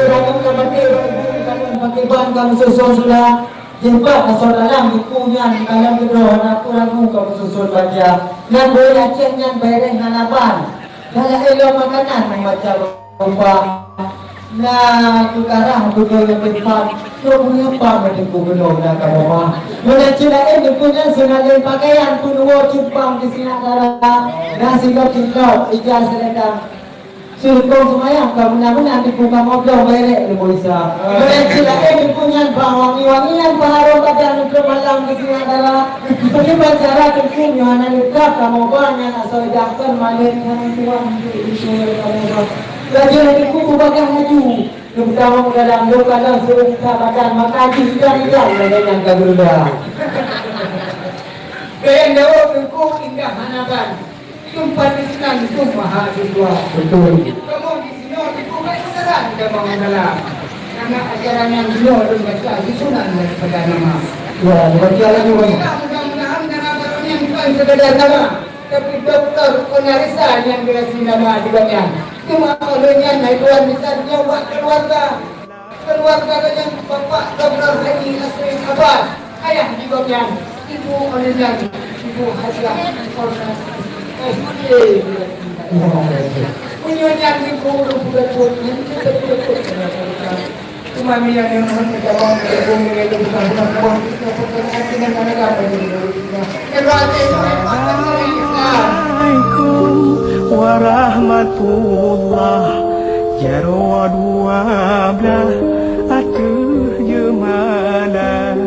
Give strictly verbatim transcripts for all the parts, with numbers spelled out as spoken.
Ragu ka maté, bak ibu ka lôn paké ban ka meususon sula. Jipat asoe dalam Teungku nyan, ka lôn keudroe hana peue ragu ka meususon baja. Nyan boh Aceh nyan, beureh hana ban. Dah laén lom makanan meumacam rupa. Na keukarah beutôi ngon teumpat, trok meunyeupang ngon Teungku keunoe na ka meuah. Meunan cit laén Teungku nyan seunalén pakaian peunuwoe cumpang di sinyak dara. Na sidroe sidroe ija seulendang. Seuleukong seumayang ka meunan-meunan Teungku ka ngobrol berek leubeh Isa. Meunan cit laén Teungku nyan bak wangi-wangian peuharôm badan untuk malam di sinyak dara. Bagaimana cara Teungku nyoe hana leutab kamoe ba nyan asoe idang kon malée nyan tuan untuk itu kamoe ba. Laju laju Teungku beubagah laju. Geutamong dalam luka dan seunta badan maka jih idang-idang lagée nyang ka geureudang. Gaya Daud Teungku indah hana ban. Tumpah di sinan itu mahasiswa. Betul. Kamoe di sinoe Teungku baik saran dan bangun dalam. Karena ajaran nyang jinoe lôn baca susunan daripada nama. Ya, dibaca lagi, Bang. Mudah-mudahan nama baru nyan bukan sekadar nama, tapi doktor honorisa nyang geurasi nama di gobnyan. Teuma ulôn nyan hai tuan bisa nyoe bak keluarga. Keluarga gobnyan Bapak Doktor Haji Asri Abbas, ayah di gobnyan, ibu ulôn nyan, Ibu Hajah Kornel S J. Meunyoe nyan Teungku ureuëng peue buet nyan, kita betul-betul. Cuma mila nyoe mohon kita bang bergabung dengan Teungku, bukan bukan kita pertanyaan dengan mana dapat. Assalamualaikum warahmatullah. Jaroe dua blaih ateueh jeumala,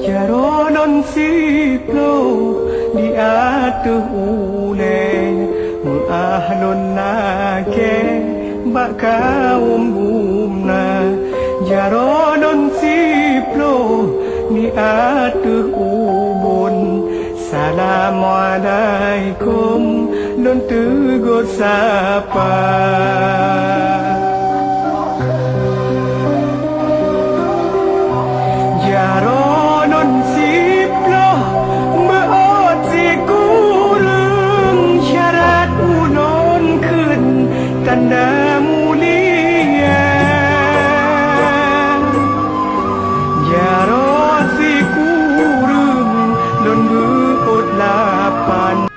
jaroe lôn siploh di ateueh ulée, meuáh lôn lakée bak kawöm gumna, jaroe lôn siploh di ateueh ubon. Assalamualaikum lôn teugôt sapa. Jaroe lôn siploh meuôt sikureueng syarat ulôn kheun tanda mulia. Jaroe sikureueng lôn beuôt lapan.